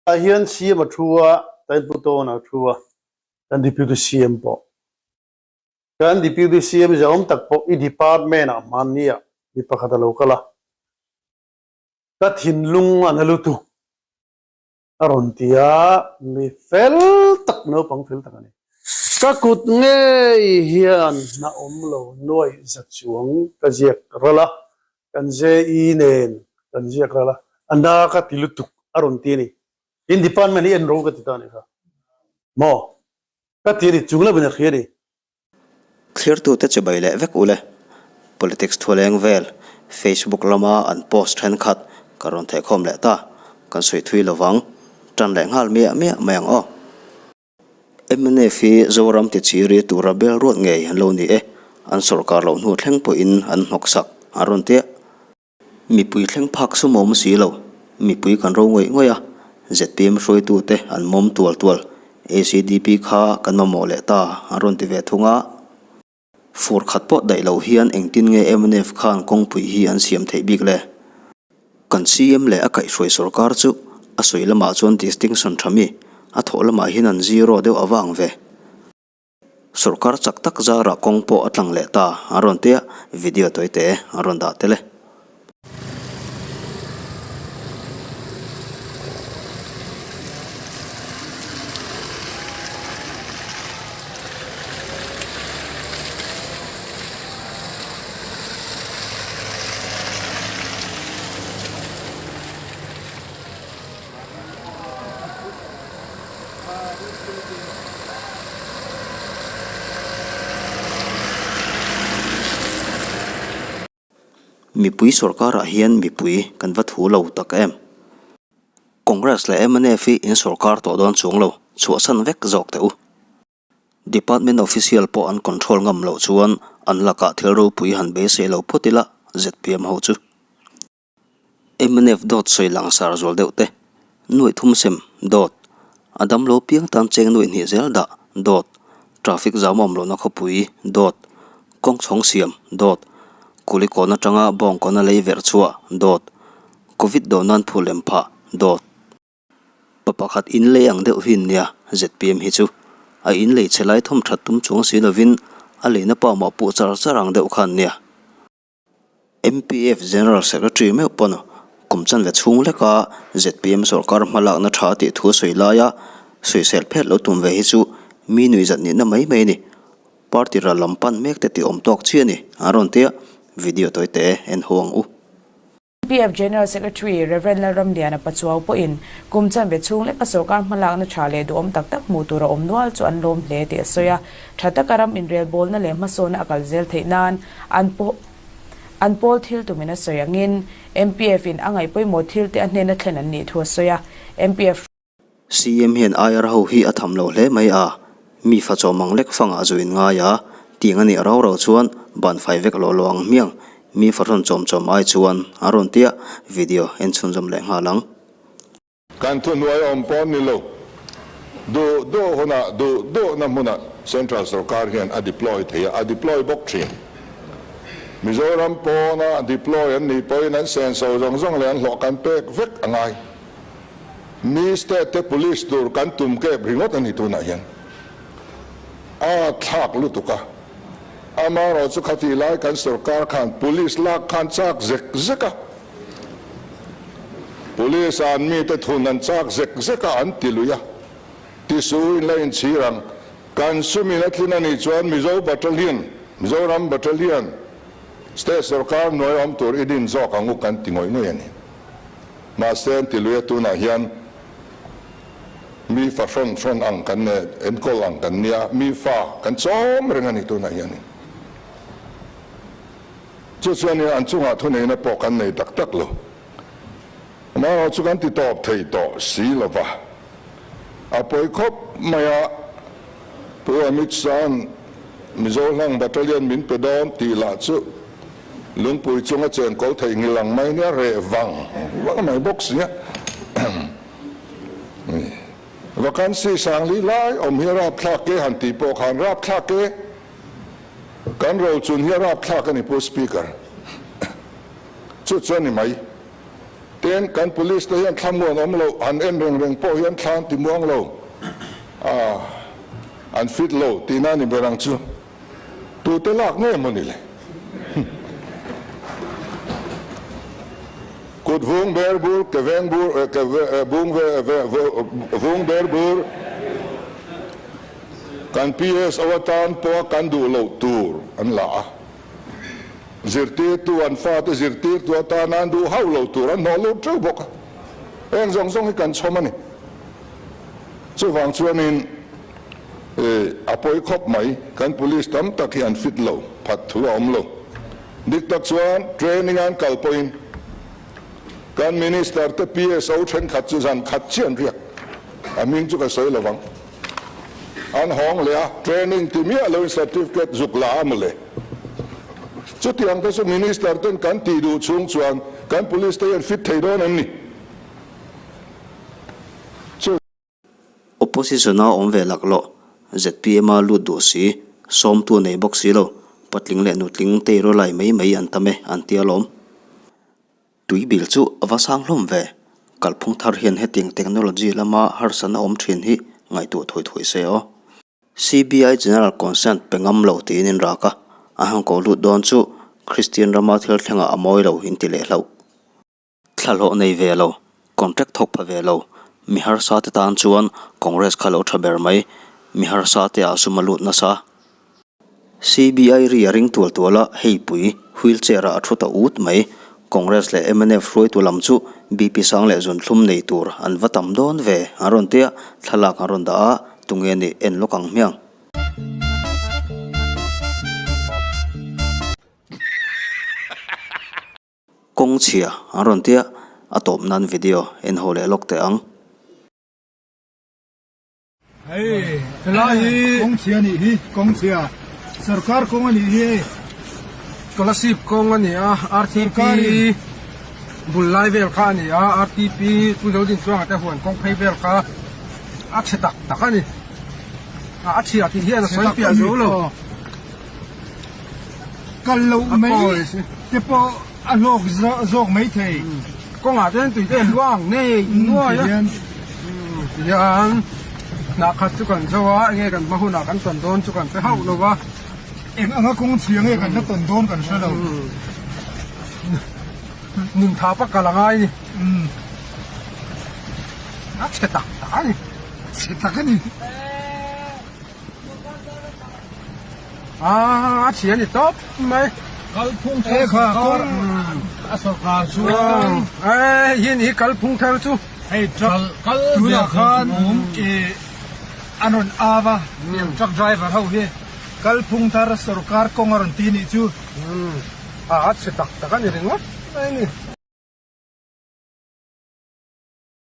Tah hian CM a thu a, Tain Pu Tawna a thu a, kan Deputy CM pawh. Kan Deputy CM zahawm tak pawh i department ah hmanni ah mi pakhat a lo kal a, ka thinlung a na lutuk a rawn ti a, mi fel tak, naupang fel tak a ni. Ka kut ngei hian hna awm lo nuaih za chuang ka ziak ral a, Kan JE nen kan ziak ral a, a na ka ti lutuk a rawn ti a ni. In department hi en ro ka ti ta a ni kha. Maw? Ka ti a ni, chung lovin a hria a ni. Thlirtute chibai leh vek ule. Politics thuleng vel Facebook lama an post thenkhat ka rawn thehkhawm leh ta. Kan sawi thui lovang. Tan leh nghal miah miah mai ang aw. Mnf hi Zoram tichiri tura bel ruat ngei an lo ni e, an sawrkar loh hnu thleng pawhin an hnawksak an rawn tia. Mipui thleng phak sum a awm si lo, mipui kan ro ngawih ngawih a, zpm hruaitute an mawm tual tual, ACDP kha kan mamawh leh ta an rawn ti ve thung a. Fur khat pawh daih loh hian engtin nge mnf khan kawngpui hi an siam theih bik le? Kan CM leh a kaihhruai sawrkar chu a sawi lamah chuan distinction tha mi, a thawh lamah hian an zero deuh a vang ve. Sawrkar chak tak zarah kawng pawh a tlang leh ta an rawn tia, video tawite an rawn dah tel e. Mipui sorkarah hian mipui kan va thu lo tak em? Congress leh mnf hi in sorkar tawh dawn chuang lo, chhuahsan vek zawk teh u. Department official pawh an control ngam loh chuan an lakah thil ropui han beisei lo phawt ila zpm ho chu. Mnf dawt sawi langsar zual deuh te, nuaih thum sem, dawt, a damlo piang tan cheng nuaih hnih zel dah, dawt, traffic zam awm lohna khawpui, dawt, kawng chhawng siam, dawt, kuli kawn atanga bawng kawna lei verh chhuah, dawt, covid do nan phu lem phah, dawt. Pa pakhat in lei ang deuh hi nia zpm hi chu a in lei chhe lai thawm that tum chuang si lovin a leina pa mah puh char char ang deuh khan nia. MPF General Secretary meuh pawn kum chanve chhung leka zpm sorkar hmalakna tha tih thu sawi laia sawisel phet lo tum ve hi chu mi nuihzat nihna mai mai a ni. Party ral lam pan mek te tih awm tawk chiah a ni, an rawn ti a, video tawi te en ho ang u. MPF General Secretary Rev Lalramliana Pachuau pawhin kum chanve chhung leka sorkar hmalakna tha leh duhawm tak tak hmuh tur a awm nual chu an lawm hle tih a sawi a. Tha taka ram inrelbawlna leh hmasawnna a kal zel theih nan an an pawl thil tumin a sawi angin MPF in a ngaih pawimawh thil te a hnena thlen an nih thu a sawi a. MPF. CM hian IR ho hi a tham lo hle mai a, mi fa chawm ang lek fangah zu in ngai a, tiang a nih rau rau chuan ban fai vek lawh lawh ang hmiang, mi fa rawn chawm chawm ai chuan a rawn tia video en chhunzawm leh nghal ang. Kan thuhnuai awm pawh ni lo, duh duh hunah duh duhna hmunah Central Sorkar hian a deploy thei a, a deploy bawk thin. Mizoram pawna deploy an nih pawhin an senso zawng zawng leh an hlawh kan pek vek a ngai. Mi state te police tur kan tum kep ringawt a ni tunah hian. A thlak lutuk a. Amaherawh chu khatih lai kan sorkar khan police lak khan chak zek zek a. Police ah an mite thun an chak zek zek a an ti lui a. Tisu in la inchhir ang. Kan sumin a tlin a nih chuan Mizo Battalion, Mizoram Battalion, state sorkar hnuai awm tur i din zawk ang u kan ti ngawih ngawih a ni. Mahse an ti lui a tunah hian mi fa hrawn hrawn ang kan ne enkawl ang kan nia, mi fa kan chawm reng a ni tunah hianin. Chu chuanin an chungah thuneihna pawh kan nei tak tak lo. Amaherawh chu kan ti tawp thei tawh si lo va. A pawi khawp mai a, Pu Amit Shah-a'n Mizo hlang battalion min pe dawn tih lah chu lungpui chunga chenkawl theih ngil ang mai nia reh vang vang mai bawk si a. Vacancy sangli lai awm hi a rapthlak e han tih pawh khan rapthlak e, kan rochun hi a rapthlak a ni Pu Speaker. Chu chu a ni mai. Tin, kan police te hian thlamuan awm loh han en reng reng pawh hian thla an ti muang lo a, an fit lo tihna a ni ber ang chu. Tute lak nge maw ni le? Kut vung ber bur, ke veng bur, ke vung vung ber bur, kan PSO atan pawha kan duh loh tur an la a. Zirtirtu an fate zirtirtu atana an duh hauh lo tur an hnawh lut teuh bawk a. Heng zawng zawng hi kan chhawm a ni. Chuvang chuanin a pawi khawp mai, kan police tam tak hi an fit lo, phat thu a awm lo. Dik tak chuan training an kal pawhin kan minister te PSO thenkhat chu zan khat chiah an riak, a hming chu ka sawi lo vang. An hawng leh a, training ti miah loin certificate zuk la a mawle. Chutiang te chu minister ten kan tih duh chhung chuan kan police te hi an fit thei dawn em ni? Chu. Opposition-a awm ve laklawh, ZPM-a lut duh si, sawmtu nei bawk si lo, patling leh nutling teiraw lai mai mai an tam e, an ti alawm. Tui bil chu a va sang hlawm ve. Kalphung thar hian hetiang technology lama harsatna awm thin hi ngaihtuah thawi thawi se aw. CBI General Consent pe ngam lo tiin in rak a, a han ko lut dawn chu Kristian rama thil thlengah a mawi lo in ti leh hlauh. Thlahlawh nei ve lo, contract thawk pha ve lo, mi harsa te tan chuan Congress kha lo tha ber mai, mi harsa te ah sum a lut nasa. CBI ri a ring tual tual a, hei pui, wheel chair ah a thu ta ut mai. Congress leh mnf hruaitu lam chu BP sang leh zunthlum nei tur an va tam dawn ve an rawn tia, thlalak an rawn dah a, tunge nih en lawk ang hmiang. Kawng chhia an rawn tia, a tawp nan video en ho leh lawk teh ang. Hei helai hi kawng chhia anih hi kawng chhia sorkar kawng anih hi hei Scholarship kawng a ni a RTP bul lai vel kha a ni a RTP Pu Zodintluanga te huan kawng phei vel kha a chhe tak tak a ni a chhia tih hian a sawi piah zo lo kal loh mai te pawh A hlawk zawk mai thei. Kawngah te hian tui te luang nei nuai a. Tihian hnah khat chu kan zo a, enge kan hma hunah kan tawn dawn chu kan hre hauh lo va. Eng anga kawng chhia nge kan la tawn dawn kan hre lo. Nun tha pak kal a ngai ni. A chhe tak tak a ni. Chhe tak a ni. A chhia a ni tawp mai. Kalphung thar sawrkar a sawrkar chuan. Hei hi kalphung thar chu. Hei truck tunah khan an rawn au a truck driver ho hi kalphung thar sawrkar kawng a rawn ti nih chu. A chhe tak tak a ni ringawt mai a ni.